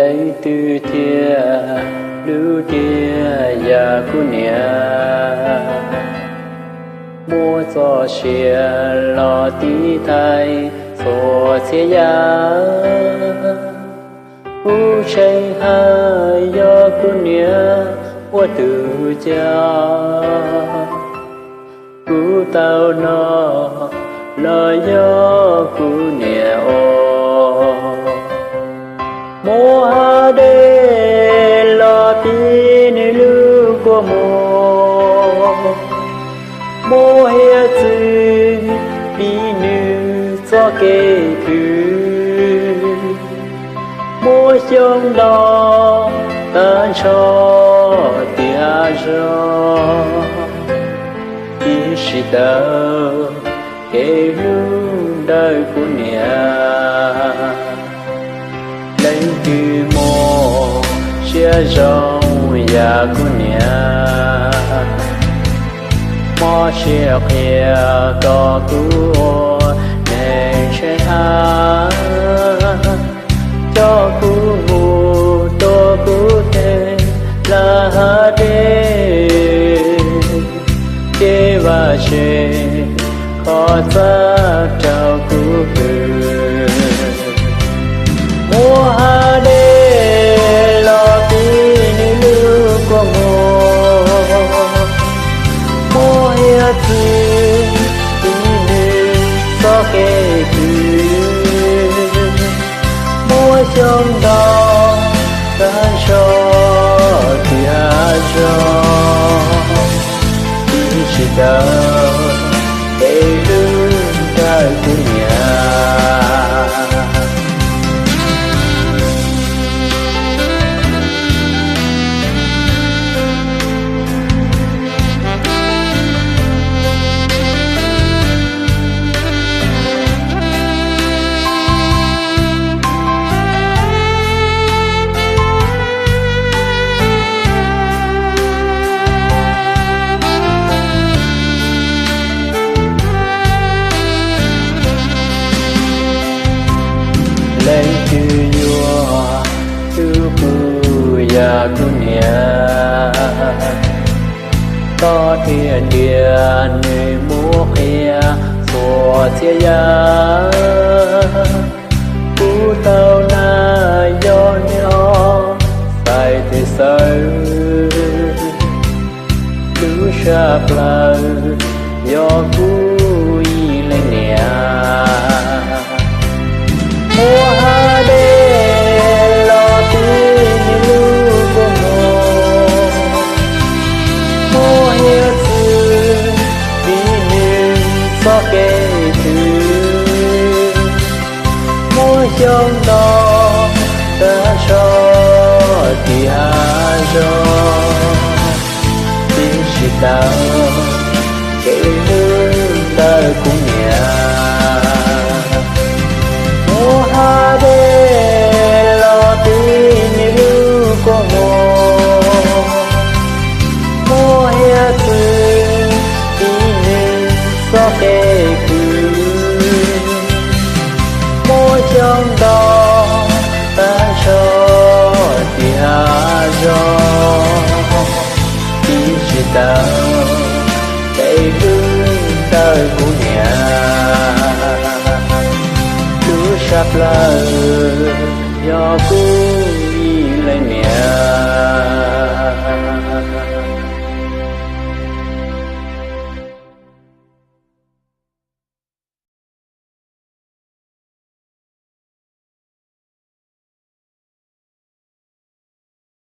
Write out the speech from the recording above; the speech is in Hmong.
Leej twg thiaj hlub tiag yam kuv niam, muab txoj sia los tiv thaiv txhua txhia yam. Kuv tseem hais yog kuv niam ua tus coj, kuv tau noj los yog kuv niam ua. Muab hav dej los pib nws lub kua muag, muab hiav txwv pib nws txoj kev khwv, muab xyoob ntoo tag nrho tiag zog, ib tsis tau kev hlub ntawm kuv niam. Leej twg muaj siab zoo yam kuv niam, mob siab qhia kom kuv ua neeg tsheej av, coj kuv mus tuav kuv teg lawm hav dej, ces vaj tse qhov txawb rau kuv pw. Muab hav dej los pib nws lub kua muag, muab hiav txwv pib nws txoj kev khwv, muab xyoob ntoo tag nrho tiag zog, ib tsis tau kev hlub ntawm kuv niam. Leej twg yuav hlub kuv yam kuv niam, koj tiag tiag nws muab qhia txhua txhia yam. Kuv tau na yog nws os, xaiv tes xawb, lub sab plaws yog kuv ib leeg niam. Muab hav dej los pib nws lub kua muag, muab hiav txwv pib nws txoj kev khwv, muab xyoob ntoo tag nrho tiag zog, ib tsis tau kev hlub ntawm kuv niam. Muab hav dej los pib nws lub kua muag, muab hiav txwv pib nws txoj kev khwv, muab xyoob ntoo tag nrho tiag zog, ib tsis tau kev hlub ntawm kuv niam. Lub sab plaws yog kuv